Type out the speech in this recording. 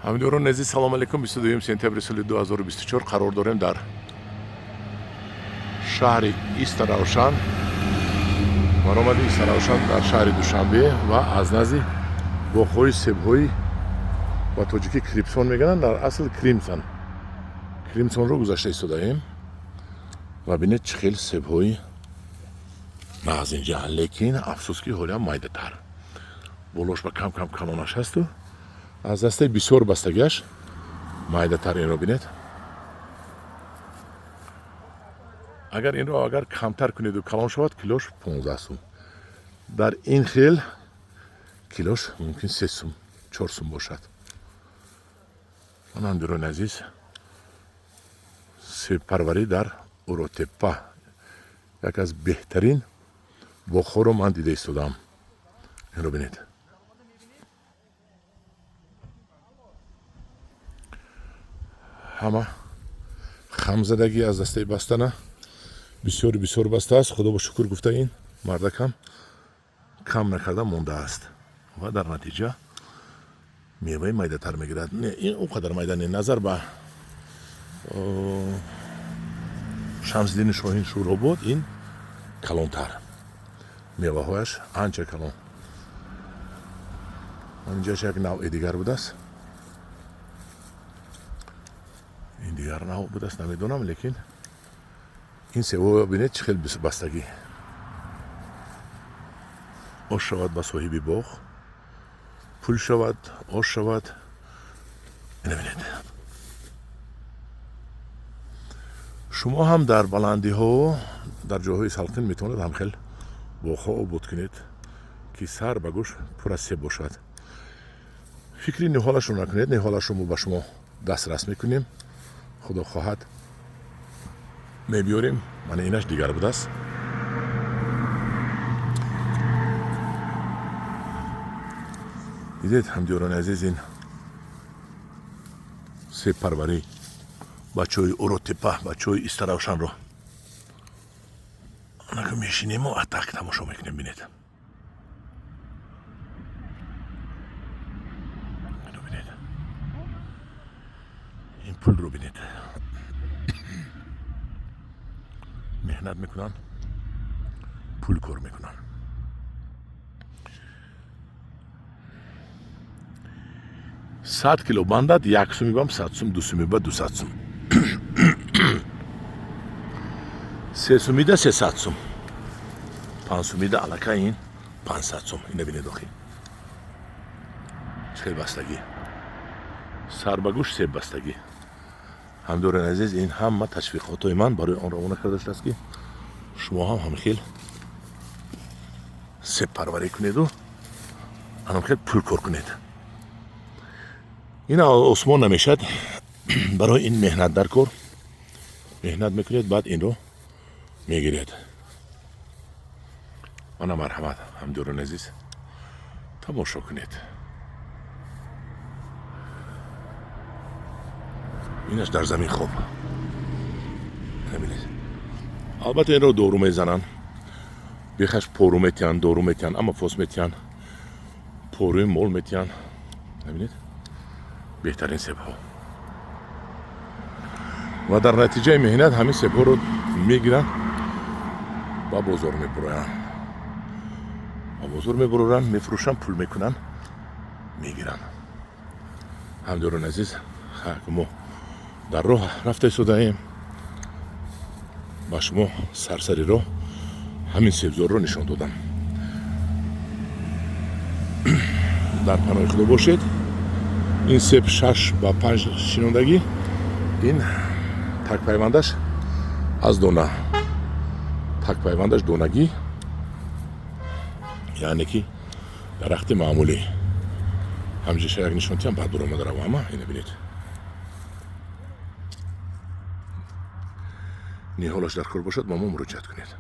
Ҳамдиёрон азиз, салом алейкум. 22 сентябри соли 2024 қарор дорем дар шаҳри Истаравшан, баромади Истаравшан дар шаҳри Душанбе ва аз назди боғҳои себҳои ба тоҷикӣ крипсон мегӯянд, дар асл кримсон. Кримсонро гузашта истодаем ва бинед, чӣ хел себҳои нағз инҷа, лекин афсӯс, ки ҳолиам майдатар, болош ба кам кам калонаш ҳасту аз дастаи бисёр бастагиаш майдатар. Инро бинед, агар инро агар камтар кунеду калон шавад, килош 15 сум. Дар ин хел килош мумкин 3 сум, 4 сум бошад. Манам, дӯрони азиз, себпарварӣ дар Уротеппа як аз беҳтарин боғҳоро ман дида истодам. Инро бинед, ҳама хамзадагӣ аз дастаи бастана бисёр бисёр бастааст. Худо ба шукр гуфта, ин мардакам кам накарда мондааст ва дар натиҷа меваи майдатар мегирад. Не, ин он қадар майда не, назар ба Шамсиддини Шоҳин Шӯробод ин калонтар, меваҳояш анча калон. Инҷаш як навъи дигар будааст, ин дигар навъ будааст, намедонам, лекин ин себҳо бинед, чӣ хел бастагӣ. Ош шавад ба соҳиби боғ, пул шавад, ош шавад. Ина бинед, шумо ҳам дар баландиҳо, дар ҷойҳои салқин метавонед ҳамхел боғҳо обод кунед, ки сар ба гӯш пур аз себ бошад. Фикри ниҳолашро накунед, ниҳолашро мо ба шумо дастрас мекунем, худо хоҳад, мебиёрем. Мана инаш дигар будааст. Дидед, ҳамдиёрони азиз, ин себпарварӣ бачаҳои Уротепа, бачаҳои Истаравшанро анака мешинему атак тамошо мекунем. Бинед, бинед, ин пулро бинед, меҳнат мекунанд, пул кор мекунанд. 100 кило бандад, як суми бам 100 сум, 2 суми ба 200 сум, 3 сумида 300 сум, 5 сумида аллакай ин 500 сум. Ина бинед, охи, чӣ хел бастагӣ, сар ба гӯш себ бастагӣ. Ҳамдорани азиз, ин ҳама ташвиқотҳои ман барои он равона карда шудааст, ки шумо ҳам ҳамхел себпарварӣ кунеду ҳамхел пул кор кунед. Ин осмон намешад, барои ин меҳнат дар кор, меҳнат мекунед, баъд инро мегиред. Мана, марҳамат, ҳамдиёрони азиз, тамошо кунед. Инаш дар замин хоб, бинед. Албатта, инро дору мезананд, бехаш пору метиҳанд, дору метиҳанд, амафос метиҳанд, поруи мол метиҳанд. Бинед, беҳтарин себҳо ва дар натиҷаи меҳнат ҳамин себҳоро мегиранд, ба бозор мебуроянд, ба бозор мебуроранд, мефурӯшанд, пул мекунанд, мегиранд. Ҳамдиёрони азиз, мо дар роҳ рафта истодаем, ба шумо сарсари роҳ ҳамин себзорро нишон додам. Дар паноҳи Худо бошед. Ин себ 6 ба 5 шинондагӣ, ин такпайвандаш аз дона, такпайвандаш донагӣ, яъне ки дарахти маъмулӣ. Ҳамҷиша як нишонтиам, баъд буромада равама. Ина бинед, ниҳолаш дар кор бошад, ба мо муроҷиат кунед.